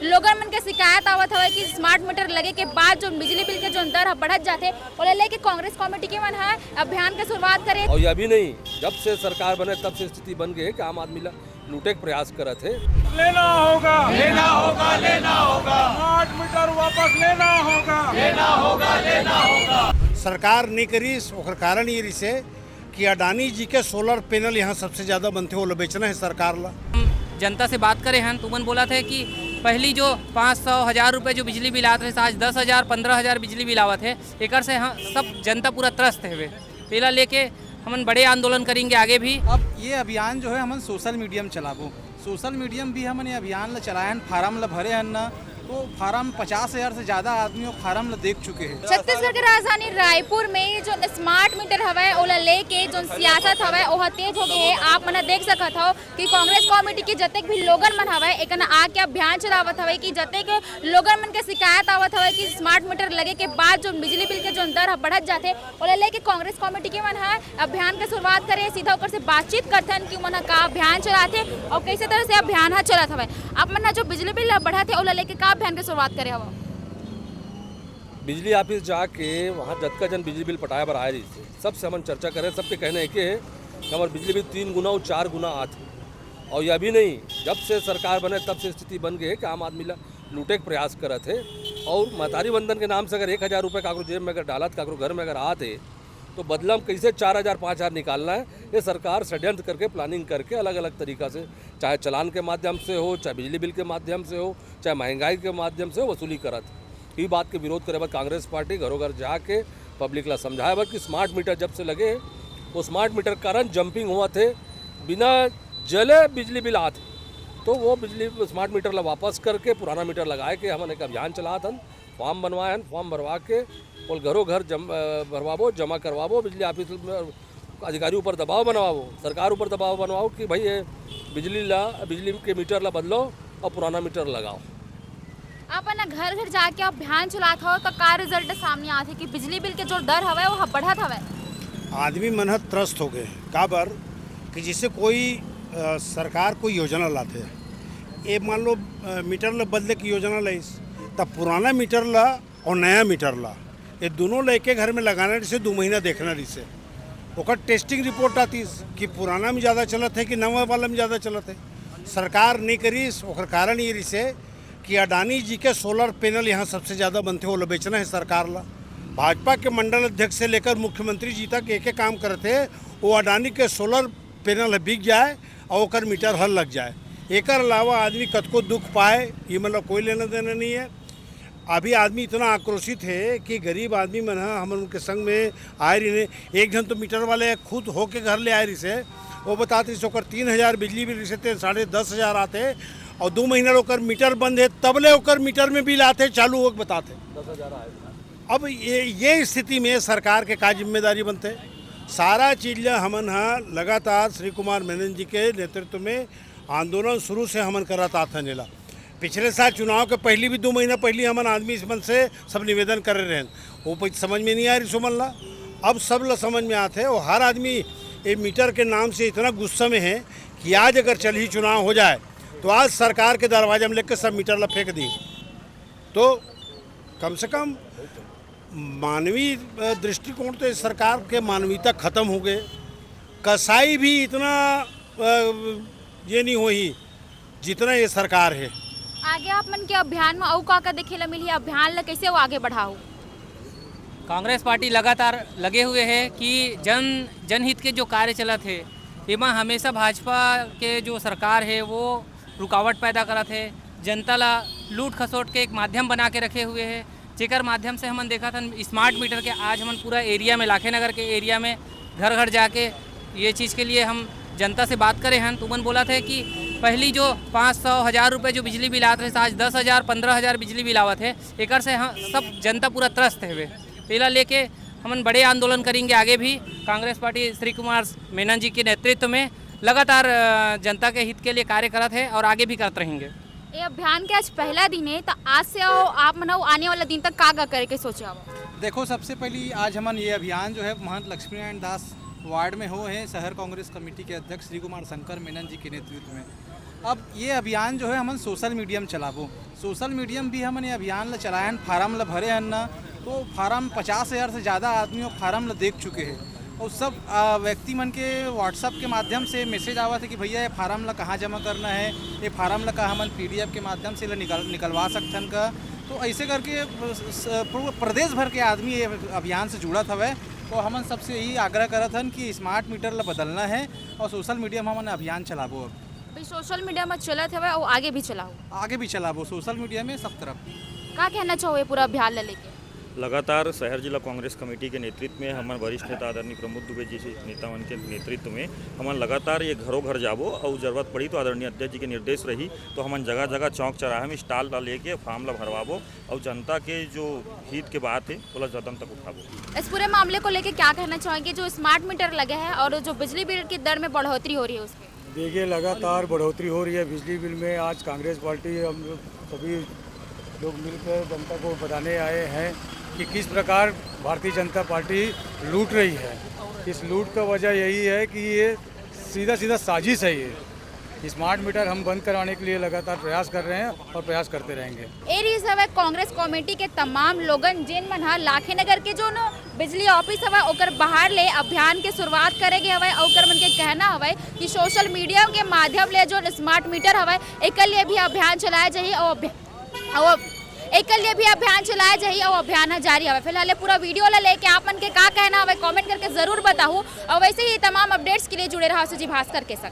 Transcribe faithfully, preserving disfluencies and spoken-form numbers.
लोगन मन के शिकायत आवत हवय कि स्मार्ट मीटर लगे के बाद जो बिजली बिल के जो दर ह बढ़त जाथे, ओला लेके कांग्रेस कमेटी के मन ह अभियान के शुरुआत करे। और ये अभी नहीं, जब से सरकार बने तब से स्थिति बन गई है कि आम आदमी ला लूटे के प्रयास करत हे। लेना होगा, लेना होगा, लेना होगा। स्मार्ट मीटर वापस लेना होगा, लेना होगा, लेना होगा। सरकार नहीं करिस, ओकर कारण ये रिसे कि अडानी जी के सोलर पैनल यहाँ सबसे ज्यादा बनथे, ओला बेचना है सरकार ला। हम जनता से बात करे हन, तो मन बोलत हे कि पहली जो पाँच सौ, हजार रुपये जो बिजली बिल आत रहे, आज दस हजार, पन्द्रह हजार बिजली बिल आवत हे। एकर से हम सब जनता पूरा त्रस्त हेवे। तेला लेके हमन बड़े आंदोलन करेंगे आगे भी। अब ये अभियान जो है, हमन सोशल मीडिया में चलाबो। सोशल मीडिया में भी हमन ये अभियान ला चलाए हन, फार्म ला भरे हन ना, तो फार्म पचास हजार से ज्यादा आदमी वो फार्म ला देख चुके हैं। छत्तीसगढ़ के राजधानी रायपुर में जो स्मार्ट मीटर हवय, ओला लेके जो सियासत हवय, ओह तेज हो गए हे। आप मन ह देख सकत हव कि कांग्रेस कमेटी के जतेक भी लोगन मन हवय, एकन आके अभियान चलावत हवय कि जतेक लोगन मन के शिकायत आवत हवय कि स्मार्ट मीटर लगे के बाद जो बिजली बिल के जो दर ह बढ़त जाथे, ओला लेके कांग्रेस कमेटी के मन ह अभियान के शुरुआत करे। सीधा ओकर से बातचीत करथन कि ओमन ह का अभियान चलाथे और कैसे तरह से अभियान ह चलत हवय। आप मन ह जो बिजली बिल ह बढ़त हे, ओला लेके का अभियान के शुरुआत करे हव? बिजली ऑफिस जाके वहाँ जतका जन बिजली बिल पटाए बर आए रहिस हे, सबसे हमन चर्चा करे। सबके कहना एके हे कि हमर बिजली बिल तीन गुना और चार गुना आत हे। और ये अभी नहीं, जब से सरकार बने तब से स्थिति बन गई है कि आम आदमी ला लूटे के प्रयास करत हे। और महतारी वंदन के नाम से अगर एक हजार रुपये काकरो जेब में अगर डालत, काकरो घर में अगर आत हे, तो बदला में कैसे चार हजार, पाँच हजार निकालना है, ये सरकार षड्यंत्र करके, प्लानिंग करके अलग अलग तरीका से, चाहे चालान के माध्यम से हो, चाहे बिजली बिल के माध्यम से हो, चाहे महंगाई के माध्यम से हो, वसूली करत। ये बात के विरोध करे बर कांग्रेस पार्टी घरों घर जाके पब्लिक ला समझाए बर कि स्मार्ट मीटर जब से लगे, वो स्मार्ट मीटर कारण जंपिंग होवत हे, बिना जले बिजली बिल आत हे। तो वो बिजली स्मार्ट मीटर ला वापस करके पुराना मीटर लगाए के हमन एक अभियान चलात हन। फॉर्म बनवाए हन, फॉर्म भरवा के ओल घरों घर जम-, अ, भरवाबो, जमा करवाबो। बिजली ऑफिस में अधिकारी ऊपर दबाव बनवाबो, सरकार ऊपर दबाव बनवाओ कि भाई ये बिजली ला, बिजली के मीटर ला बदलो और पुराना मीटर लगाओ। आप ना घर घर जाके अभियान चलात हो, तो का रिजल्ट सामने आथे कि बिजली बिल के जो दर हवय, वो ह बढ़त हवय? आदमी मन ह त्रस्त हो गए। काबर कि जैसे कोई, अ, सरकार कोई योजना लाथे, ये मान लो, अ, मीटर ला बदले की योजना लाइस, तब पुराना मीटर ला और नया मीटर ला, ये दोनों ला एके घर में लगाना रिसे, दो महीना देखना रिसे। ओकर टेस्टिंग रिपोर्ट आतिस कि पुराना में ज्यादा चलत है कि नवा वाला में ज्यादा चलत है। सरकार नहीं करिस, ओकर कारण ये रिसे कि अडानी जी के सोलर पैनल यहाँ सबसे ज्यादा बनथे, ओला बेचना है सरकार ला। भाजपा के मंडल अध्यक्ष से लेकर मुख्यमंत्री जी तक एक एक काम करत हे, वो अडानी के सोलर पैनल ह बिक जाए और ओकर मीटर हर लग जाए। एकर अलावा आदमी कतको दुख पाए, ये मतलब कोई लेना देना नहीं है। अभी आदमी इतना आक्रोशित है कि गरीब आदमी मन ह, हमन उनके संग में आए रहिन। एक झन तो मीटर वाले खुद होके घर ले आए रहिस हे, वो बतात रहिस, ओकर तीन हजार बिजली बिल रहिस हे, ते साढ़े दस हजार आते, और दो महीना ले ओकर मीटर बंद है, तब ले ओकर मीटर में बिल आते, चालू होके बताते। अब ये, ये स्थिति में सरकार के का जिम्मेदारी बनते? सारा चीज ला हमन ह लगातार श्री कुमार मेनन जी के नेतृत्व में आंदोलन शुरू से हमन करत आथन एला। पिछले साल चुनाव के पहली भी दो महीना पहली हमन आदमी मन से सब निवेदन करे रहेन, वो पै-, समझ में नहीं आ रही सुमन ला। अब सब ला समझ में आते, वो हर आदमी ये मीटर के नाम से इतना गुस्सा में है कि आज अगर चलही चुनाव हो जाए, तो आज सरकार के दरवाजा में लेकर सब मीटर ला फेंक दी। तो कम से कम मानवीय, अ, दृष्टिकोण तो इस सरकार के मानवीयता खत्म हो गए। कसाई भी इतना, अ, ये नहीं होही जितना ये सरकार है। आगे आप मन के अभियान में अउ का का देखे ला मिलही? अभियान ला कैसे वो आगे बढ़ाहू? कांग्रेस पार्टी लगातार लगे हुए है कि जन, जनहित के जो कार्य चलत है, एमा हमेशा भाजपा के जो सरकार है, वो रुकावट पैदा करत है, जनता ला लूट खसोट के एक माध्यम बना के रखे हुए है, जेकर माध्यम से हमन देखत हन स्मार्ट मीटर के। आज हमन पूरा एरिया में, लाखे नगर के एरिया में घर घर जाके ये चीज़ के लिए हम जनता से बात करे हन, तो मन बोलत है कि पहली जो पाँच सौ, हजार रुपये जो बिजली बिल आत रहे, आज दस हजार, पन्द्रह हजार बिजली बिल आवत है। एकर से हम सब जनता पूरा त्रस्त हेवे। तेला लेके हमन बड़े आंदोलन करेंगे आगे भी। कांग्रेस पार्टी श्री कुमार मेनन जी के नेतृत्व में लगातार, अ, जनता के हित के लिए कार्य करत है और आगे भी करत रहेंगे। ये अभियान के आज पहला दिन है, तो आज से आओ आप मन आने वाला दिन तक का का करे के सोचे हव? देखो, सबसे पहली आज हमन ये अभियान जो है महंत लक्ष्मीनारायण दास वार्ड में हो है, शहर कांग्रेस कमेटी के अध्यक्ष श्री कुमार शंकर मेनन जी के नेतृत्व में। अब ये अभियान जो है हमन सोशल मीडिया में चलाबो। सोशल मीडिया में भी हमन ये अभियान ला चलाए हन, फार्म ला भरे हन ना, तो फार्म पचास हज़ार से ज़्यादा आदमी वो फार्म ला देख चुके हैं। और सब आ, व्यक्ति मन के WhatsApp के माध्यम से मैसेज आवत है कि भैया ये फार्म ला कहाँ जमा करना है, ये फार्म ला का हमन पीडीएफ के माध्यम से ला निकल निकलवा सकथन का। तो ऐसे करके स- स- पूरे प्रदेश भर के आदमी ये अभियान से जुड़त हवय। तो हमन सबसे यही आग्रह करत हन कि स्मार्ट मीटर ला बदलना है और सोशल मीडिया में हमन अभियान चलाबो। अब भाई, सोशल मीडिया में चलत हवय और आगे भी चलाओ। आगे भी चलाबो सोशल मीडिया में सब तरफ। का कहना चाहो ये पूरा अभियान ला लेके? लगातार शहर जिला कांग्रेस कमेटी के नेतृत्व में हमन वरिष्ठ नेता आदरणीय प्रमोद दुबे जी से, नेता मन के नेतृत्व में हमन लगातार ये घरों घर जाबो और जरूरत पड़ी तो आदरणीय अध्यक्ष जी के निर्देश रही तो हमन जगह जगह चौक चौराहे में स्टॉल ला लेके फार्म ला भरवाबो और जनता के जो हित के बात है ओला सदन तक उठाबो। इस पूरे मामले को लेके क्या कहना चाहेंगे, जो स्मार्ट मीटर लगे हैं और जो बिजली बिल की दर में बढ़ोतरी हो रही है उस पर? देखिए, लगातार बढ़ोतरी हो रही है बिजली बिल में। आज कांग्रेस पार्टी, हम लोग सभी लोग मिलकर जनता को बताने आए हैं कि किस प्रकार भारतीय जनता पार्टी लूट रही है। इस लूट का वजह यही है कि ये सीधा सीधा साजिश है। ये स्मार्ट मीटर हम बंद कराने के लिए लगातार प्रयास कर रहे हैं और प्रयास करते रहेंगे। ए रहिस हवय कांग्रेस कमेटी के तमाम लोगन, जेन मन ह लाखेनगर के जोन बिजली ऑफिस हवय ओकर बाहर ले अभियान के शुरुआत करे गे हवय। अउ ओकर मन के कहना हवय कि सोशल मीडिया के माध्यम ले जोन स्मार्ट मीटर हवय एकर लिए भी अभियान चलाए जाही। अउ अभि- अउ एकर लिए भी अभियान चलाए जाही अउ अभियान ह जारी हवय। फिलहाल ये पूरा वीडियो ला लेके आप मन के का कहना हवय, कमेंट करके जरूर बताहू। और वैसे ही तमाम अपडेट्स के लिए जुड़े रहा सुजी भास्कर के साथ।